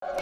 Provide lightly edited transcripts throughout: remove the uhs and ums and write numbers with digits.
Panapa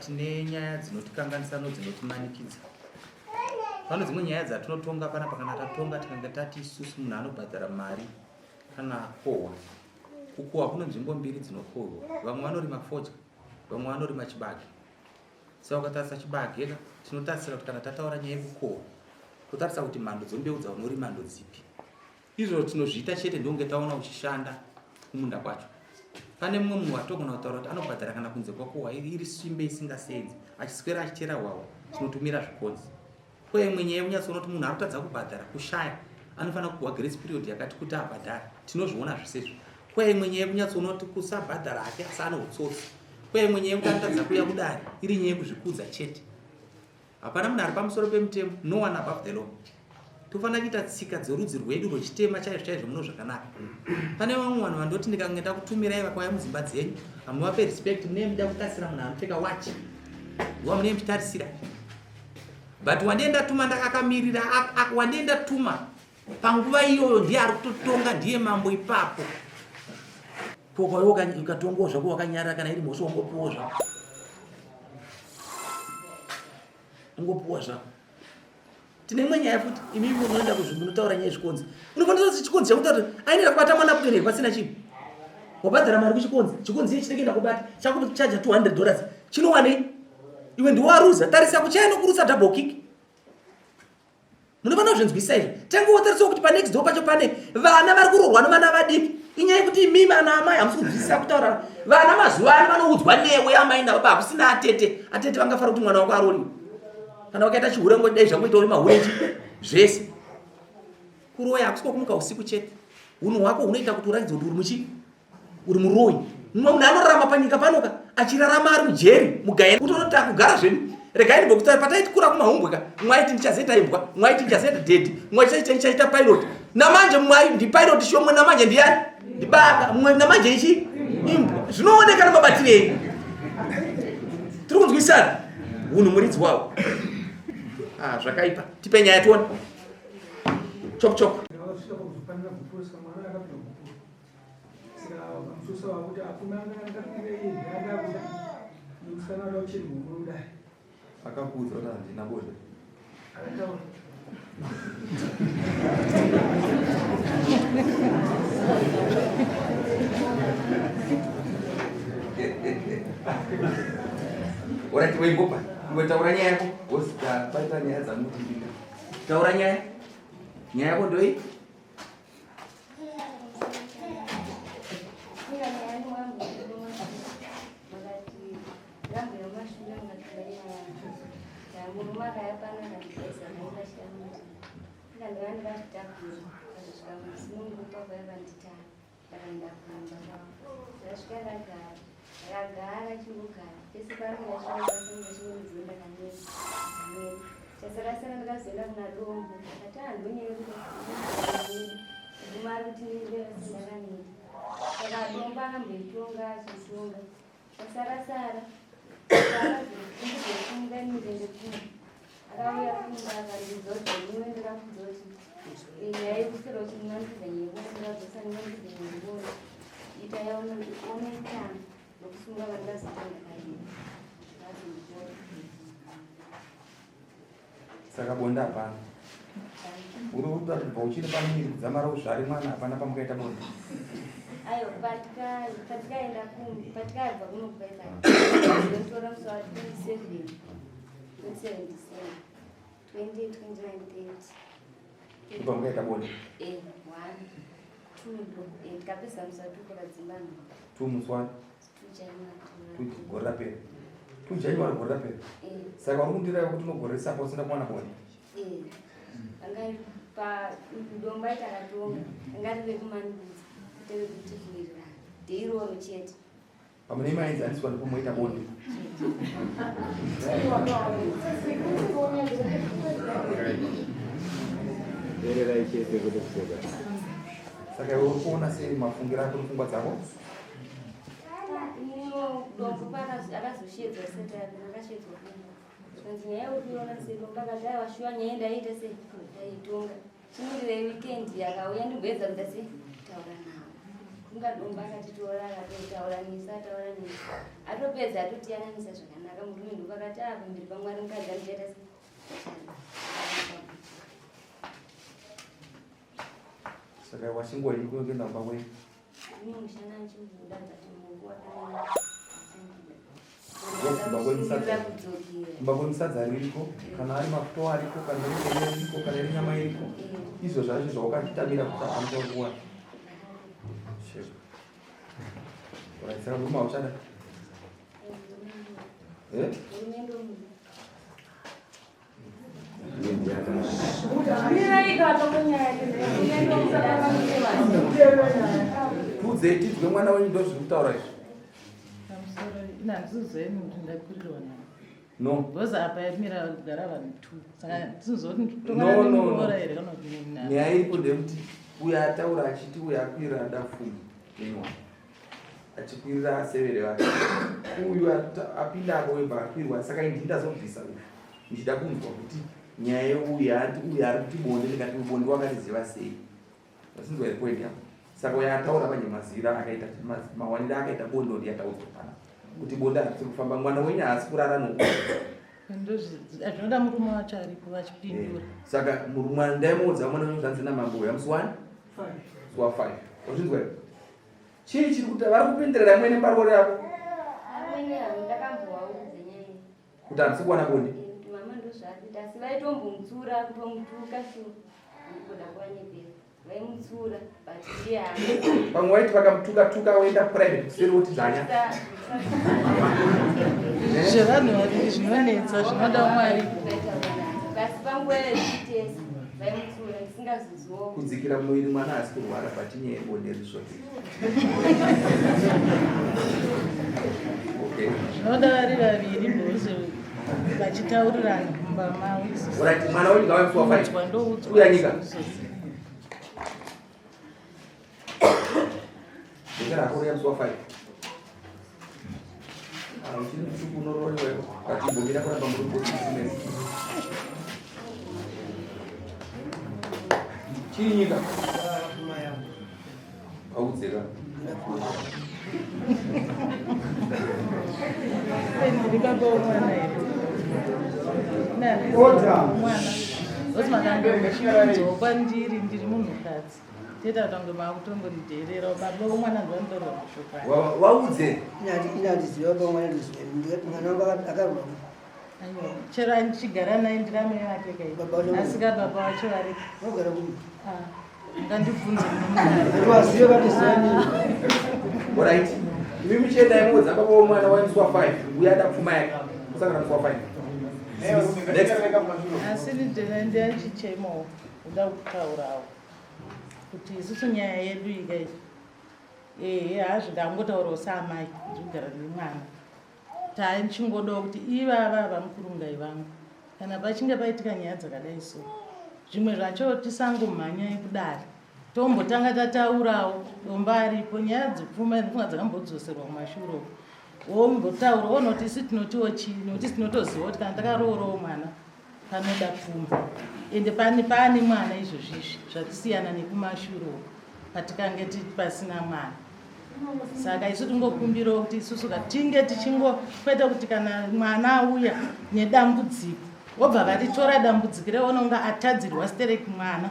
tine nyaya dzinotikanganisa nodzinotimanikidza. Pano dzimwe nyaya dzatinotonga panapa kana tatonga tikange tati isusu munhu anobhadhara mari kana akohwa. Kukohwa kune nzvimbo mbiri dzinokohwa. Vamwe vanorima fodya, vamwe vanorima chibage. Saka ukatarisa chibage ka tinotarisira kuti kana tataura nyaya yekukohwa totarisa kuti mhando dzembeu dzaunorima ndodzipi. Izvozvo tinozviita chete ndokunge taona uchishanda kumunda kwacho. Pane mumwe munhu watogona kutaura kuti anobhadhara kana kunze kwakohwa iri simbe isingasenzi achiswera achichera hwahwa tinotumira zvikonzi. Ko imwe nyaya yekunyatsoona kuti munhu arikutadza kubhadhara kushaya anofanira kupiwa grace period yakati kuti abhadhare tinozviona zvese izvo. Ko imwe nyaya yekunyatsoona kuti kusabhadhara hake asi ane utsotsi. Ko imwe nyaya yekuti anotadza kuuya kudare iri nyaya yekuzvikudza chete. Hapana munhu ari pamusoro pemutemo, no one above the law. Tofanira kuita tsika dzorudzi rwedu rwechitema chaizvo chaizvo muno zvakanaka. Pane vamwe vanhu vandoti ndikange ndakutumirai vakauya mudzimba dzenyu, hamuvape respect, munee muda kutarisira munhu anopfeka watch. Nguva munee muchitarisira. But wandiye ndatuma ndakamirira, wandiye ndatuma panguva iyoyo ndiye ari kutotonga, ndiye mambo ipapo. Ko kwaiwe ukatongawo zvako wakanyarara kana iri mhosva ungopiwawo zvako. Ungopiwa zvako. Tine imwe nyaya futi imi munoenda kuzvimbo munotaura nyaya yezvikonzi. Unofanira kuti chikonzi chakutaura kuti ainoenda kubata mwana pwere pasina chinhu. Wabhadhara mari kuchikonzi, chikonzi iye chinenge ndakubata chakuchaja 200 dollars. Chinowanei? Iwe ndiwe waruza. Tarisa kuchaya nokurutsa double kick. Munofanira kuzvinzwisisa izvi. Tange wotarisawo kuti panext door pacho pane vana vari kuroorwa nevana vadiki. Inyaya yekuti imimi ana amai hamusi kunzwisisa kutaura. Vana mazuva ano vanoudzwa newe amai nababa hakusina atete. Atete vangafara kuti mwana wako arooriwe. Kana wakaita chihure ngo dai zvangoita uri mahure chi zvese. Kuroya hakusi kwokumuka usiku chete. Hunhu hwako hunoita kuti uratidze kuti uri muchi uri muroyi mumwe munhu anorarama panyika panoka achirarama ari mujeri mugaya kutonoti akugara zvedu regai ndimbokutaura pataitikura kumahumbwe ka mumwe aiti ndichazoita imbwa mumwe aiti ndichazoita dedi mumwe aiti ndichaita pilot namanje mumwe ai ndipilot shomwe namanje ndiyani ndibaba mumwe namanje ichi imbwa zvinooneka nemabatiro enyu tiri kunzwisana hunhu muridzi wawo ah, zvakaipa tipe nyaya tione chop chop Akakuudza kuti handina bonde. Alright, weimbopa. Iwe taura nyaya yako. Wosika paita nyaya dzanotibika. Taura nyaya. Nyaya yako ndoi? Ndakagara chingogara pese paanenge Chasarasara ndakazoenda kuna Dombo akati ah ndonyaya yekuti mari kuti ndinge saka Dombo akamboitonga achitonga chasarasara akazofunga ndende kumba akauya kumba akandiudza kuti ndimwe ndakamuudza kuti nyaya yekuswera uchinandidza nyaya ndakadzosa ndinandidza nyaya yekuona ita yaunoita nokusunga vandazotanga kaini ndazondipora Saka bonde hapana. Uri kuda kubva uchiri pamiri kudzamara uzvare mwana hapana pamukaita bonde. Ayo patika patikaenda ku patikabva kuno kubaita. Ndotora musi wa 27 27 December 2029 30. Pamukaita bonde. Eh, 1 2 eh tikapedza musi wa 2 kwakadzimba. 2 musi wa gore rapera 2 January gore rapera eh. saka uri kundireva kuti unogore sapa usina kuwana bonde eh. domba takatonga anga riri kumandudza teve kuti kuwirirana ndeiroro chete pamwe nemaenzaniswa nepamoita bonde Teererai chete kwete kuseka. Saka iwe uri kuona sei mafungiro ako nepfungwa dzako? Ininiwo dombo akazoshedzwa seti akashedzwa kumba. Zvikanzi nyaya uri kuiona sei dombo akati aiwa shuwa nyaya ndaiita sei ndaitonga. Chimirirei weekend akauya ndimboedza kuita sei kutaura navo. Kunga dombo akatitora akatotauranisa atauranisa atopedza atotiyananisa zvakanaka murume ndopakati ah pamberi paMwari mukadzi andichaita sei Saka wachingwa iko kuenda kumba kwenyu? Kumba kwenyu sadza ririko, kana ari mafuta ariko, kana iri nyama iriko, kana iri nyama iriko. Izvo zvacho zvawakachitamira kuti anoda kuwana. Sheko. Right, saka murume hauchada? Eh? Tudzei tidzwe mwana wenyu ndozviri kutaura izvi. Pamusoro ina handizozeni kuti ndakurirwa naye. No. Because apa yamira kugara vanhu two. Saka handizozoti No, no, no. nditoona here kana kuti nini. Nyaya iripo ndeyekuti uyo ataura achiti uyo akwirira ada pfuma meanwhile achikwirira asevere vake uyu apinda apo webva akwirwa saka ini ndazobvisa uyu ndichida kunzwa kuti nyaya yeuyu ati uyu ari kuti bonde ndikati bonde wakariziva sei vasinzwa here point yako saka uyo ataura manje maziviro akaita mawaniro akaita bonde ndi yataudzwa pana kuti bonde harisi kufamba mwana wenyu haasi kurara noku Zvinoda murume wacho aripo vachipindura. Eh, saka murume ndaimuudza mwana wenyu zvanzi namambo uya musi wani musi wa five wazvinzwa here chii chiri kuti vari kupindirira mwene mbarwo rako kuti handisi kuwana bonde eh, mama ndozvakuita asi vaitombomutsura kutomutuka shu kuda kuvanyepera vaimutsura but iye haana pamwe waiti vakamutuka tuka woenda private kuseri woti dzvanya Zvevanhu vaviri zvinonetsa zvinoda Mwari. Basi panguva yezvitesi vaimutsura ndisingazoziwo kudzikira muviri mwana haasi kurwara but inyaya yebonde risvoti okay Zvinoda vari vaviri because vachitaurirana mumba mavo. Alright, mwana wenyu ngava musi wa five. Kuudzwa ndoudzwa. Uya nyika. Ndekera hako uya musi wa five. Ah, uchiri mutuku unoroorwa iwe. Ngatimbomira kuramba muri kubusiness. Chii nyika? Audzeka. Ndiri baba womwana here? Order. Mwana. Ozi makandomuchiunzwa kwandiri ndiri munhukadzi. Teta kuti makutombondidherera baba womwana ndovanotaura mashoko Wa- Waudze. Inatiziva pamwana mwana wangu akarwa Aiwa, chero andichigara naye ndiri amai vake kai. Baba vane- Asika baba vacho vari. vagara kupi Ah, ngandibvunze munomugari. atiwazive katizani Alright. Imi muchienda imuudza baba womwana wamusi wa 5. Uya ada pfuma yake. Kusangana musi wa 5. Next. Asi ndiachichemawo kuda kutaurawo kuti isusu nyaya yedu ika ehe hazvo ndangotaurawo saamai ndikugara nemwana taichingodawo kuti ivava vamukurungai vangu kana pachinge paitika nyaya dzakadai so zvimwe zvacho tisangomhanyai kudare tombotanga tataurawo domba aripo nyaya dzepfuma ndinofunga dzakambodzoserwa kumashure uko wombotaura wonoti isu tinotiwo chii nokuti tinotoziva kuti kana takaroorawo mwana panoda pfuma ende pane paane mwana izvozvizvi zvatisiyana nekumashure uko patikange pasina mwana saka isu tingokumbirawo kuti isusu tinge tichingo kwete kuti kana mwana auya nedambudziko vobva varitora dambudziko reona kunga atadzirwa stereki mwana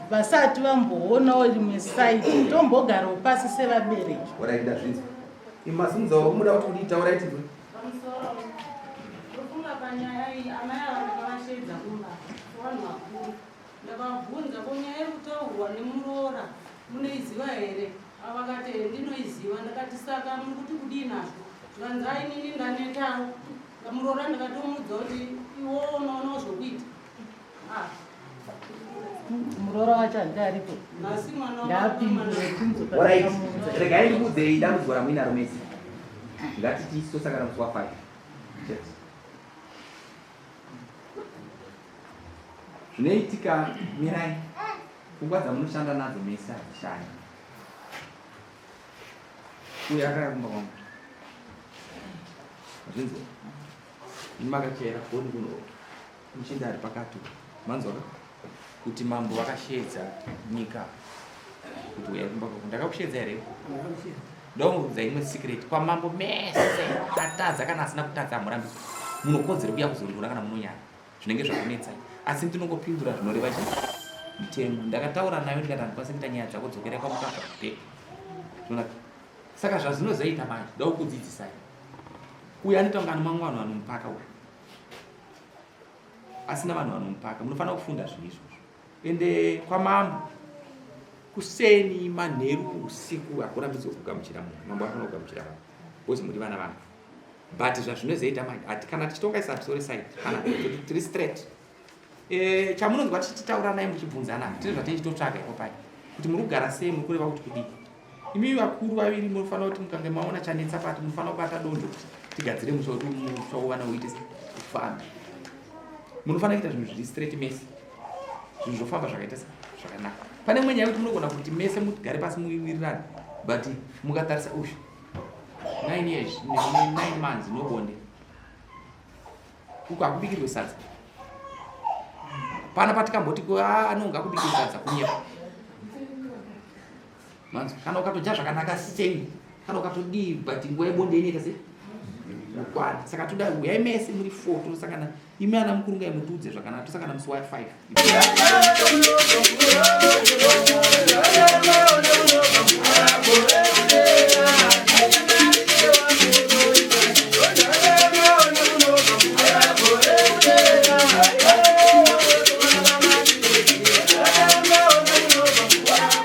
vasati vamboonawo rimwe saidi tombogarawo pasi sevabereki Alright, ndazvinzwa. Imasimudza uri kumuda kuti kudii taurai tinzwe. Pamusoro, ndofunga panyaya iyi amai ava ndakavasheedza kumba vanhu vakuru ndakavabvunza ko nyaya iri kutaurwa nemuroora munoiziva here ava vakati "Eh, ndinoiziva ndakati saka muri kuti kudii nazvo zvikanzi "Ai, inini ndanetawo muroora ndakatomuudza kuti iwo unoonawo zvokuita Ah, muroora wacho handi aripo nhasi mwana ngaapindure tinzwe Alright. patakamuudza. Regai ndikuudzei dambudziko ramuinaro mese. Ngatiti isu tosangana musi wa 5. Chete. Zvinoitika mirai. Pfungwa dzamunoshanda nadzo mese hadzishandi. Uyu akaya kumba kwangu. Zvinzwa. Imi makachaira foni kuno muchinda ari pakati. Manzwa ka? Kuti mambo vakasheedza nyika kuti uyai kumba kwangu. Ndakakusheedza here? Ndomuudza imwe secret kwamambo mese atadza kana asina kutadza hamurambidzwi. Munokodzera kuya kuzondura kana munonyara. Zvinenge zvakunetsai. Asi ndinongopindura zvinoreva chii? Mutemo. Ndakataura nayo ndikati handikwanisi kuita nyaya dzako dzokerai kwamukabva back. Zvona saka zvazvinozoita manje ndokudzidzisai. Uyu anoita kunge ano mamwe vanhu vanomupaka uyu. Asina vanhu vanomupaka. Munofanira kufunda zvinhu izvozvo. Ende kwamambo kuseni manheru usiku hakurambidzwe kugamuchira munhu. Mambo anofanira kugamuchira vanhu. Because muri vana vangu. But zvazvinozoita manje ati kana tichitonga isa tisore side kana tiri straight. Eh chamunonzwa tichitaura naye muchibvunzana tine zvatinenge tichitotsvaga ipo pai kuti muri kugara sei muri kureva kuti kudii. Imi vakuru vaviri munofanira kuti mukange maona chanetsa pati munofanira kubata donzvo kuti tigadzire musha kuti musha wovana uite ufambe. Munofanira kuita zvinhu zviri straight mese. Zvinhu zvofamba zvakaita zvakanaka. Pane imwe nyaya yekuti munogona kuti mese mugare pasi muwirirane but mukatarisa uyu 9 years 9 months no bonde. Uku hakubikirwe sadza. Pana patikamboti ah, anonga akubikirwe sadza kunyepa. Manzwa kana ukatodya zvakanaka sei kana ukatodii but nguva yebonde inoita sei mukwana saka toda uyai mese muri four tonosangana imi ana mukuru ngai mutiudze zvakanaka tosangana musi wa 5.